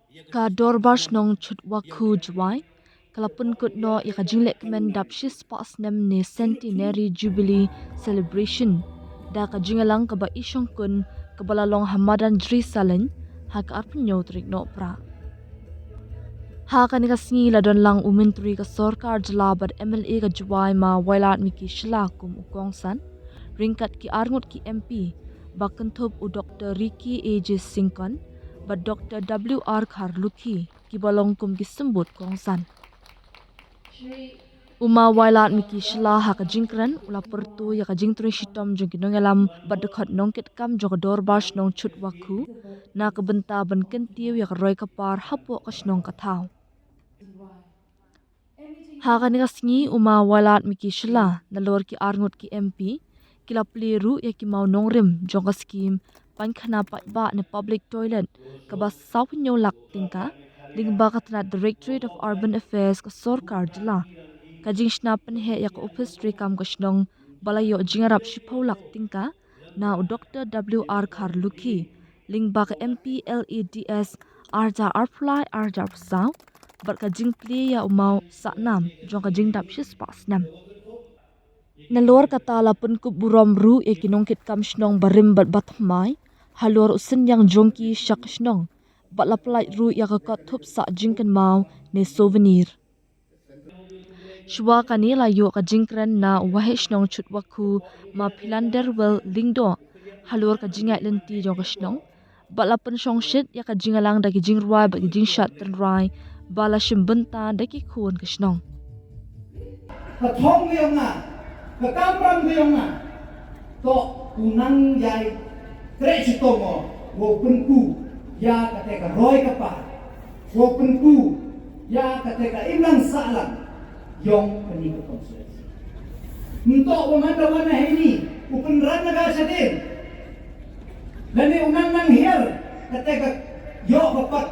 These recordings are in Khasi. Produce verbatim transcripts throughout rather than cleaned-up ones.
Ka Dorbar Shnong Chutwakhu Jowai ka la pynkut noh ïa ka jinglehkmen dap shispah snem ne Centenary Jubilee Celebration da ka jingïalang kaba i shongkun kaba la long ha madan Jri Saleng ha ka arphew tarik Nohprah. Ha kane ka sngi la don lang u Myntri ka Sorkar Jylla bad M L A ka Jowai Ma Wailadmiki Shylla kum u kongsan, ryngkat ki arngut ki M P ba kynthup u Doktor Ricky A J Syngkon bad Doktor W R Kharlukhi kiba long kum ki symbud kongsan. U Ma Wailadmiki Shylla ha ka jingkren u la pyrto ïa ka jingtrei shitom jong ki nongïalam bad dkhot nongkitkam jong ka Dorbar Shnong Chutwakhu na ka bynta ban kyntiew ïa ka roi ka par hapoh ka shnong ka thaw. Ha kane ka sngi u Ma Wailadmiki Shylla nalor ki arngut ki M P ki la plie ruh ïa ki maw nongrim jong ka skim paikhana paidbah ne public toilet kaba saw hynñiew lak tyngka lyngba ka tnat Directorate of Urban Affairs ka Sorkar Jylla. Ka jingshna pynheh ïa ka ophis treikam ka shnong ba la ïoh jingïarap shiphew lak tyngka na u Doktor W R Kharlukhi lyngba ka M P L A D S arhajar arphew lai arhajar arphew saw bad ka jingplie ïa u maw sahnam jong ka jingdap shispah snem. Nalor kata la pynkup burom ruh ïa ki nongkitkam shnong barim bad bathymmai halor u synñiang jong ki sha ka shnong bad la pyllait ruh ïa ka kot thup sah jingkynmaw ne souvenir. Shuwa kane la ïoh ka jingkren na u Waheh Shnong Chutwakhu Ma Philanderwell Lyngdoh halor ka jingïaid lynti jong ka shnong bad la pynshongshit ïa ka jingïalang da ki jingrwai bad ki jingshad tynrai ba la shim bynta da ki khun ka shnong. Ka thong ka jong nga, ka kamram ka jong nga, to u nang ïai treh chitom, wow pynku ïa kata ka roi ka par, wow pynku ïa kata ka imlang sahlang jong kane ka constituency. Nto u man da wan na heini u pynran na ka shadien. Lane u nang nang hiar kata ka ïoh ka pat,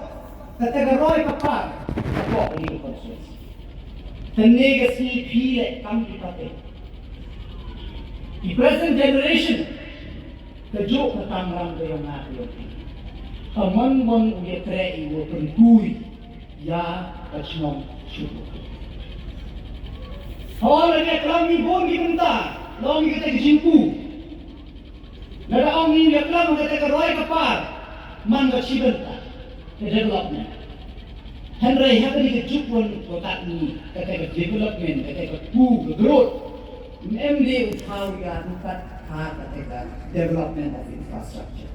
kata ka roi ka par hapoh kane ka constituency. Kane ka sngi phi leh kam ki pateng. Ki present generation, kajuh ka kamram ka jong nga ka jong phi. Ka mon mon u ïatrei u pynku ïa ka chnong Chutwakhu. Hooid, la ïaklam ïa bun ki bynta, long ïa kata ka jingku. Lada ong ngi ïaklam kata ka roi ka par, man ka shi bynta ka development. Hynrei ha kane ka juk wan ko tat ngi kata ka development, kata ka ku ka growth, em dei u thaw ïa rukat ha kata ka development of infrastructure.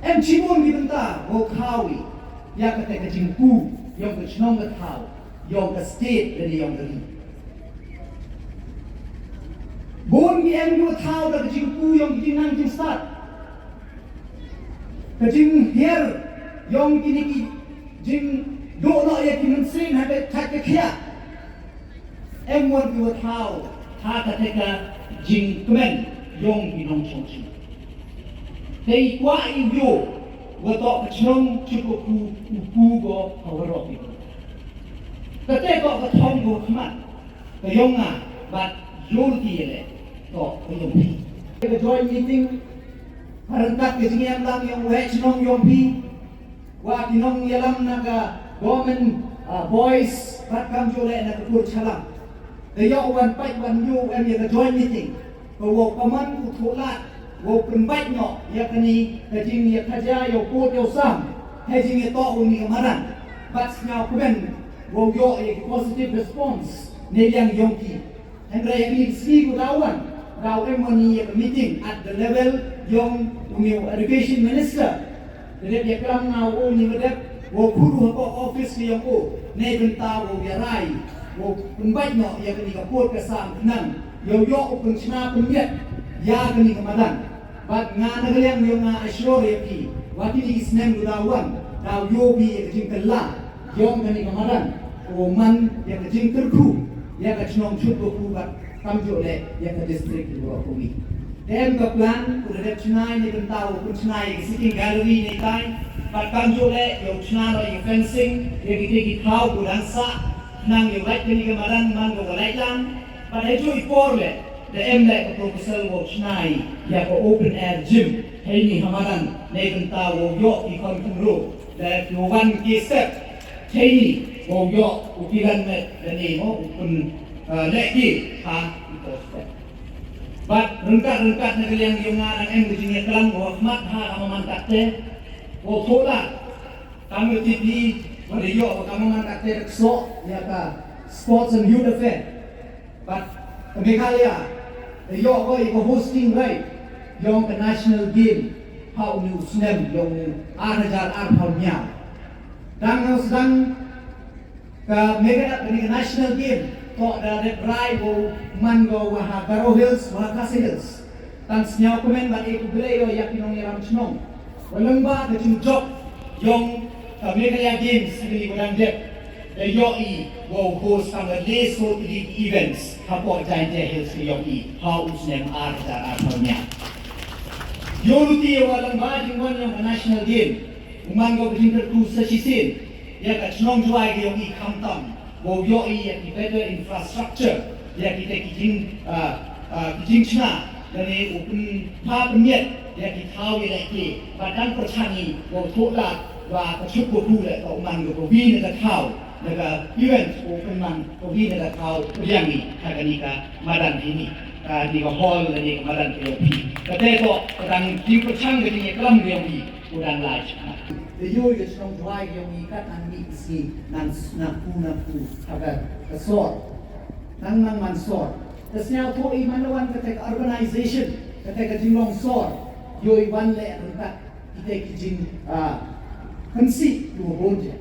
Em shibun ki bynta wow thaw ïa kata ka jingku jong ka chnong ka thaw, jong ka state lane jong ka ri. Bun ki em ki wa thaw da ka jingku jong ki jingnang jingstad, ka jinghiar jong kine ki jingduh noh ïa ki mynsiem ha ka, ha ka khiah. Em wan ki wa thaw ha kata ka jingkmen jong ki nongshong shnong. Te i kwah i u ïoh wa toh ka chnong Chutwakhu u ku ko ha waroh ki. Kata toh ka thong ko khmat ka jong nga bad ïoh ki ïa leh toh ka jong phi. Ka joint meeting ha ryngkat ka jingïalang jong u heh chnong jong phi, wa ki nongïalam na ka government, ah, boys bad kamjooh leh na ka kur chalang. Ka ïoh wan pait wan ïoh em ïa ka joint meeting. Ka wow ka man u thoh lad wow pynbeit noh ïa kane ka jingïakajia ïa u pud ïa u sam. Hei jingïatoh u ni ka madan. Bad sngewkmen wow ïoh ïa ki positive response na liang jong ki. Hynrei ha kine ki sngi ko daw wan, daw em wan ïa ka meeting at the level jong u new education minister. Te dep ïaklam nga u ni wa dep wow khuru ha ka office ka jong u, ne bynta wow ïarai wow pynbeit noh ïa kane ka pud ka sam khnang ïoh ïoh u pynchna pynbiat ïa kane ka madan. Bad nga na ka liang jong nga assure ïa phi wa kine ki snem ko daw wan, daw ïoh phi ïa ka jingkylla jong kane ka madan, u man ïa ka jingkyrkhu ïa ka chnong Chutwakhu bad kamjooh leh ïa ka district jong ka Ri. Te em ka plan u da dep chna ïa ne bynta u pynchna ïa ka sitting gallery ne kai bad kamjooh leh ïa u chna noh ïa ka fencing ïa kite ki thaw ko dang sah, nang ïa u lait kane ka madan man ko ka lait lang. Bad ha juh i por leh da em leh ka proposal wow chna ïa ka open air gym heini ha madan ne bynta wow ïoh ki khon khynroo Te ki wan ki step, te ini, wow ïoh u pyllun met lane mo u pyn, uh, leh ki ha ki step. Bad ryngkat ryngkat na ka liang jong nga dang em ka jingïaklam, wow khmat ha ka maman katte, wow thoh lad. Kam ïoh tip hi, wa da ïoh ka maman katte da ksoh ïa ka Sports and Youth Affair. Bad ka Meghalaya da ïoh ko ïa ka hosting right yong ka National Game ha une u snem yong u ar hajar arphew hynñiew. Dang na u sdang ka Meghalaya kane ka National Game, to da dep rai wow man ko wa ha Garo Hills, wa ha Khasi Hills. Tang sngewkmen bad e khublei ïa ki nongïalam chnong. Wa lyngba ka jingjop yong ka Meghalaya Games kane ka dang dep, da ïohi wow host tang le soo tylli ki events hapoh Jaintia Hills ka ïohi ha u snem ar hajar arphew hynñiew. Ïoh luti wa lyngba jingwan yong ka National Game, u man ko ka jingkyrkhu sa shisien ïa ka chnong Jowai ka ïohi, khamtam wow ïohi ïa ki better infrastructure, ïa kita ki jing, ah, ah, ki jingchna, lane u pynpha pynmiat ïa ki thaw ïalehke. Bad dang pyrshang hi wow thoh lad wa ka Chutpukhu leh ka u man ko kawi na ka thaw, na ka event u pynman kawi na ka thaw, u pdiang hi ha kane ka madan hi ni, kane ka hall lane ka madan ka ïohi. Kata to ka dang jingpyrshang ka jingïaklam ka ïohi. Ko dang lai shikmat. Te ïoh ïa ka chnong Jowai yong i kat nang mih sngi nang, nang ku nang ku ha ka, ka sor. Nang, nang man sor. Te sngewthuh i man la wan kata ka urbanization, kata ka jinglong sor. Ïoh i wan leh ryngkat kita ki jing, ah, pynsih kiwa bun jait.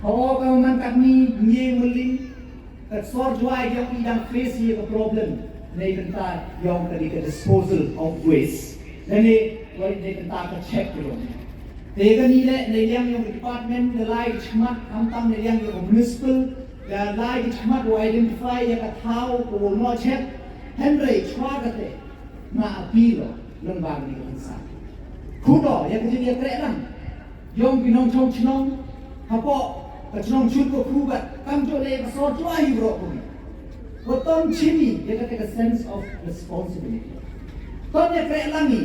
Haoid ka man katni ngi mylliñ, ka sor Jowai yong i dang face ïa ka problem na ka bynta yong kane ka disposal of waste, lane, lane na ka bynta ka chep ka yong i. Te kane leh na liang yong ka department da lai ka jingkhmat, khamtam na liang yong ka municipal da lai ka jingkhmat wow identify ïa ka thaw kawa u noh chep. Hynrei chwa kata nga appeal o lyngba kane ka jingïaseng, khublei ïa ka jingïakren lang yong ki nongchong chnong hapoh ka chnong Chutpukhu bad kamjooh leh ka sor Jowai hi baroh kawei. Wat tang chim i ïa kata ka sense of responsibility. Tang ïakren lang i,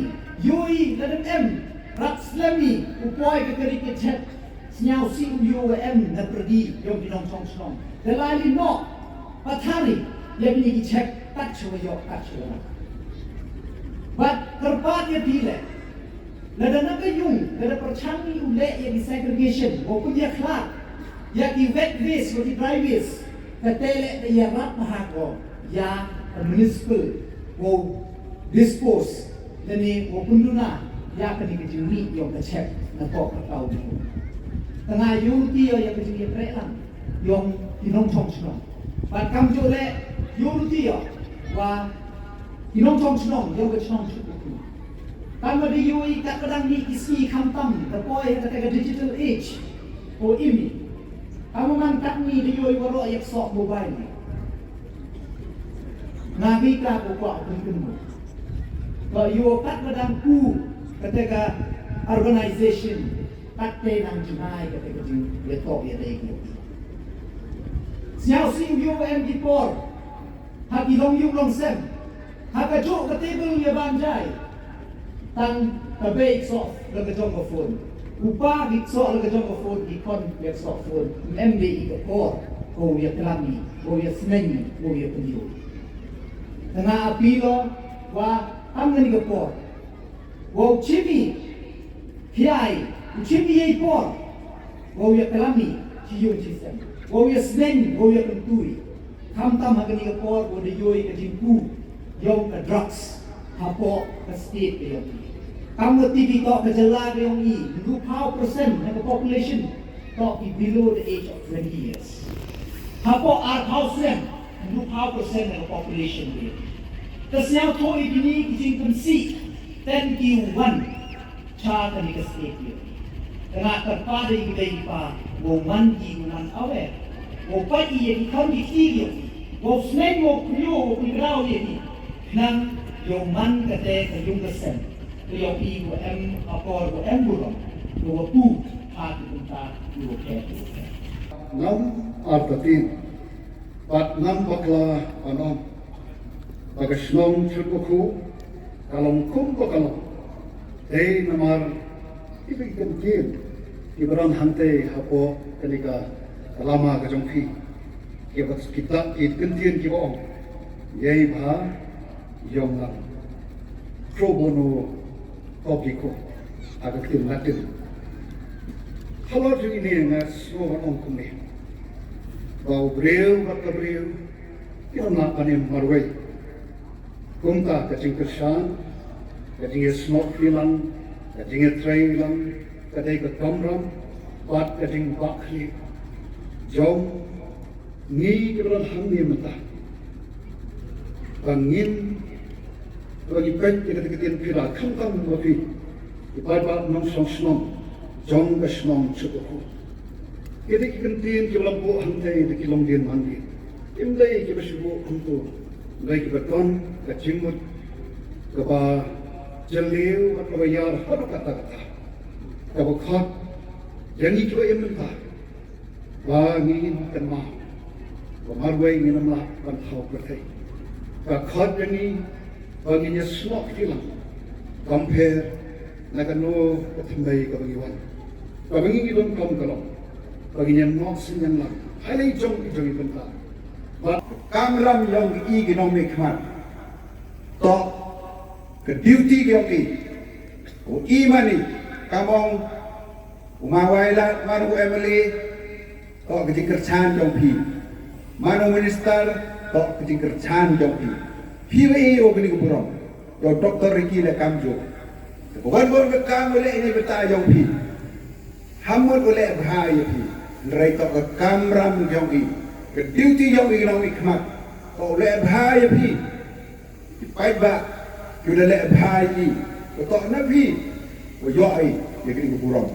ïohi lada em, rap slem i u poi ka kari ka chep. Sngewsih u ïoh wa em na pyrdi yong ki nongchong chnong. Da lai lyngngoh pathari ïa kine ki chep kat shuwa ïoh kat shuwa. Bad kyrpad ïa phi leh, lada na ka yung lada pyrshang i u leh ïa ki segregation, wow pynïakhlad ïa ki wet waste wa ki dry waste, kata leh da ïarap bha ko ïa ka municipal wow dispose lane wow pynduna ïa kane ka jingmih yong ka chep na pok ka tau ni. Tang nga ïohi ïa ka jingïakren lang yong ki nongchong chnong. Bad kamjooh leh ïohi ïa wa ki nongchong chnong yong ka chnong Chutpukhu. Tang ma da ïohi kat ka dang mih ki sngi khamtam da poi ha kata ka digital age. O imi. Tang ma man katni da ïohi waroh ïa ka sor mobile. Nga ngi ka ko kwah pynkyndit. Ko ïoh kat ka dang ku kata ka urbanization, kat te nang jngai kata ka jingïatoh ïadei ki. Sngewsih ïoh em ki por ha ki long ïung long sem, ha ka juh ka table ïa ban jai. Tang ka bei ksoh la ka jong ka phone. U pa ki ksoh la ka jong ka phone, ki khon ïa ksoh phone. Em dei i ka por ko ïa klam i, ko ïa sneng i, ko ïa pynïoh. Tang nga appeal o wa tang kane ka por, wow chim i hiai, u chim i ei por. Wow ïa klam i shi yung shi sem, wow ïa sneng, wow ïa kyntu i. Khamtam ha kane ka por ko da ïohi ka jingku yong ka drugs hapoh ka state ka yong i. Kam wa tip i toh ka jylla ka yong i, hynriewphew percent na ka population toh ki below the age of twenty years. Hapoh arphew snem, hynriewphew percent na ka population ka yong i. Te sngewthuh i kine ki jingpynsih, ten ki wan cha kane ka state ïa. Te nga kyrpad ïa ki bei ki pa, wow man ki, wow man aware, wow peit ïa ki khon ki kti ïa ki, wow sneng, wow pynïoh, wow pyngraw ïa ki. Khnang yow man kata ka yung ka sem ka yong i, wow em apor, wow em burom, wow pu ha ki bynta kiwa pher kiwa pher. Ngam artatien bad ngam bakla ban ong ba ka shnong Chutpukhu ka long kum ba ka long dei namar kiba ki kyntien Ki ba don hangtei hapoh kane ka lama ka jong phi, ki ba ki da ki kyntien ki ba ong, ïai bha ïong lang, pro bono publico, ha ka ktien Latin. Halor jong ine nga sngew ban ong kumne, ba u briew bad ka briew kim lah ban im marwei. Kumta ka jingkyrshan, ka jingïasnoh kti lang, ka jingïatrei lang, ka dei ka kamram bad ka jingbakla jong ngi ki ba don hangne mynta. Ba ngin, ba ngi peit ïa kata ka ktien phi la khamtam ba phi, ki paidbah nongshong shnong jong ka shnong Shukokhu. Ki dei ki kyntien ki ba la buh hangtei da ki longdien mandien. Kim dei ki ba shu buh kumto, dei ki ba don ka jingmut kaba jylliew bad kaba ïar haduh katta katta, kaba khot ïa ngi ki ba im mynta ba ngin kynmaw ba marwei ngin ym lah ban thaw pyrthei. Ka khot ïa ngi ba ngin ïasnoh kti lang, kam pher na kano ka thymmei kaba ngi wan, kaba ngi donkam ka long ba ngin ïa noh synñiang lang ha la i jong i jong i bynta. Bad kamram jong i ki nongmihkhmat, to ka duty jong i. U i mane, kam ong u ma Wailadmiki, man u M L A, to ka jingkyrshan jong phi. Man u minister, to ka jingkyrshan jong phi. Phi ba ïoh kane ka burom, ïa u Doctor Ricky Lakamjo. Te ba wan bor ka kam u leh ïa i bynta jong phi, ham mut u leh bha ïa phi. Hynrei to ka kamram jong i, ka duty jong i ki nongmihkhmat, to u leh bha ïa phi. Ki paidbah ki la leh bha ïa i, ka to na phi ba ïoh i ïa kane ka burom.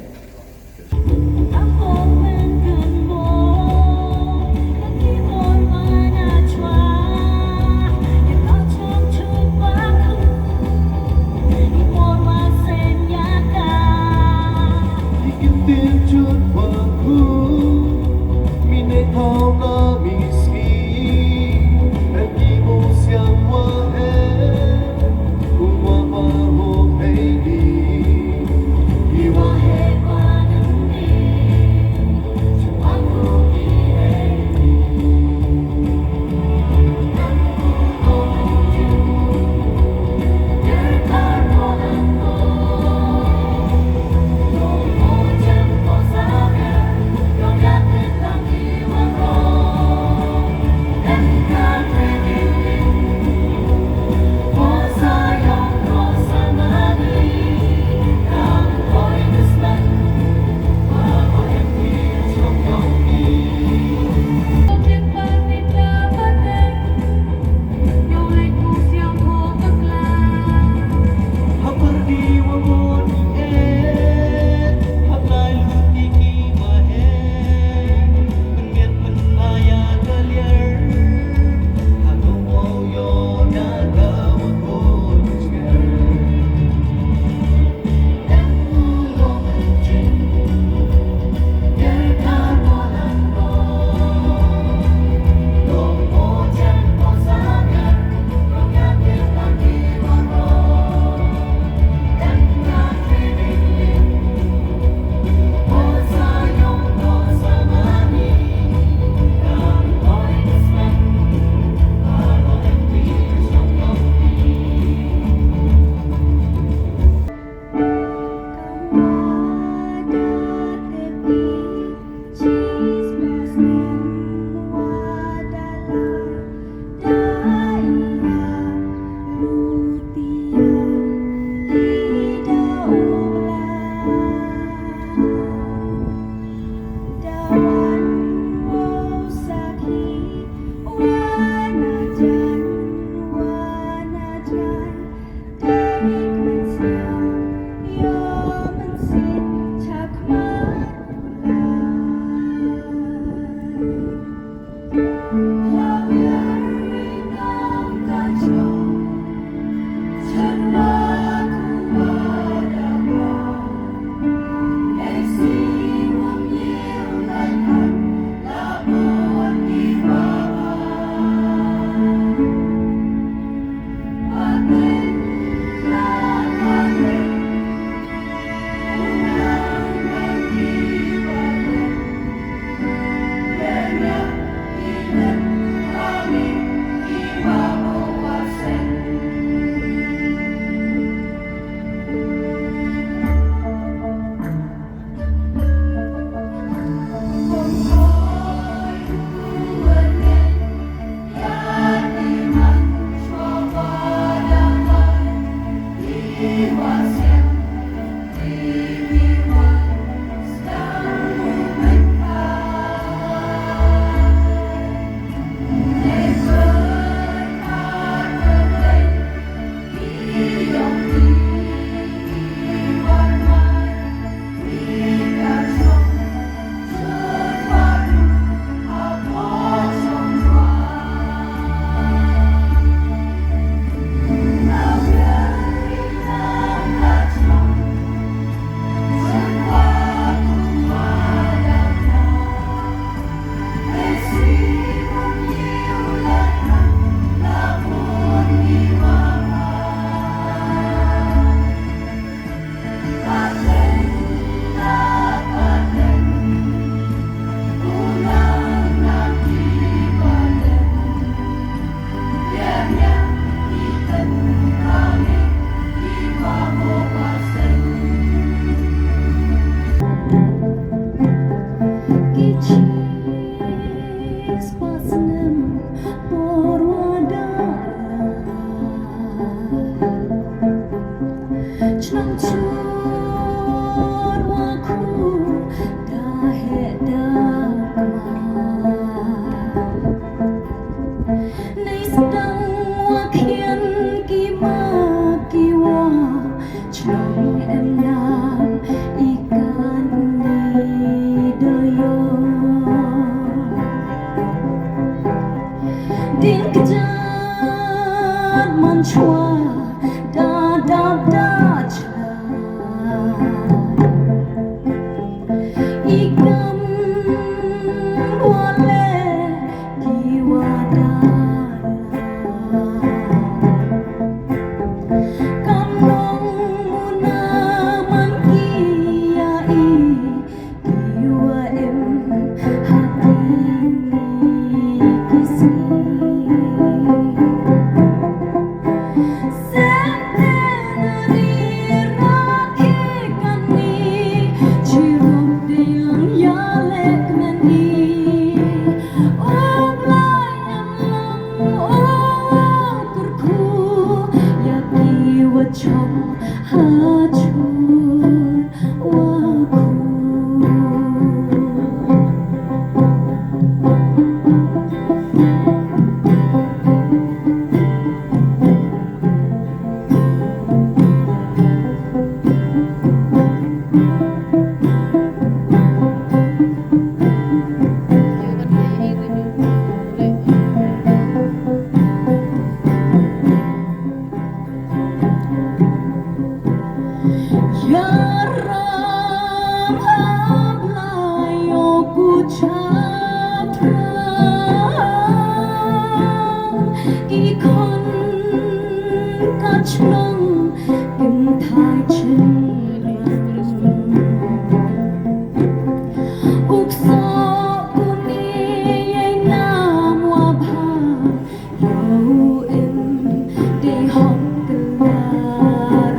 Nam i kan ni do yo. Din kjat man chwa da da da chla. I kam wa leh ki wa da la. Kam long muna man ki ya i, ki wa im ha ki ki sngi. Centenary rakhe kane, chirom dei lang ïaleh kane. O Blai em lang, o kyrkhu, ïa ki wa chong ha chun wa khu. Ïaram ha Blai ïa u ku chaphrang, ki khun ka chnong kim thai chynrang. U ksoh une ïai nam wa bha, ïa u im dei hok kylla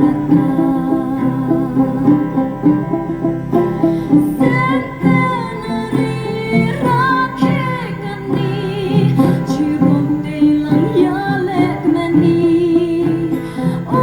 rta. Centenary rakhe kane, chirom dei lang ïaleh kane. O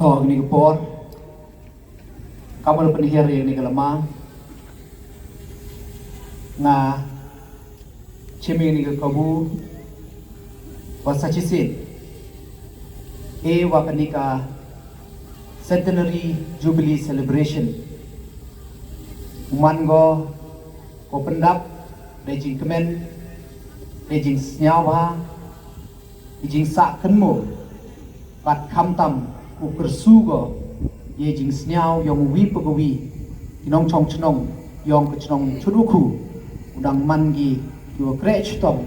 To, kane ka por, kam da pynhiar ïa kane ka lama, nga shim ïa kane ka kabu ba sa shisien, eh, ba kane ka Centenary Jubilee Celebration u man ko, ko pyndap da i jingkmen, da i jingsngewbha, i jingsah kynmaw, bad khamtam u kyrsu ko ïa i jingsngew yong uwi pa kawi ki nongshong shnong yong ka shnong Chutwakhu, u dang man ki, ki wa kreh chitom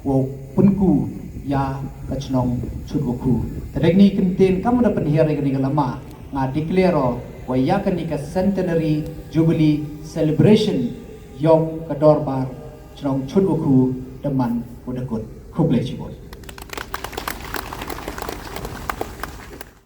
wow pynku ïa ka shnong Chutwakhu. Te da kane ka kyntien kam da pynhiar ïa kane ka lama, nga declare o wa ïa kane ka Centenary Jubilee Celebration yong ka Dorbar Shnong Chutwakhu da man wa da kut. Khublei shibun.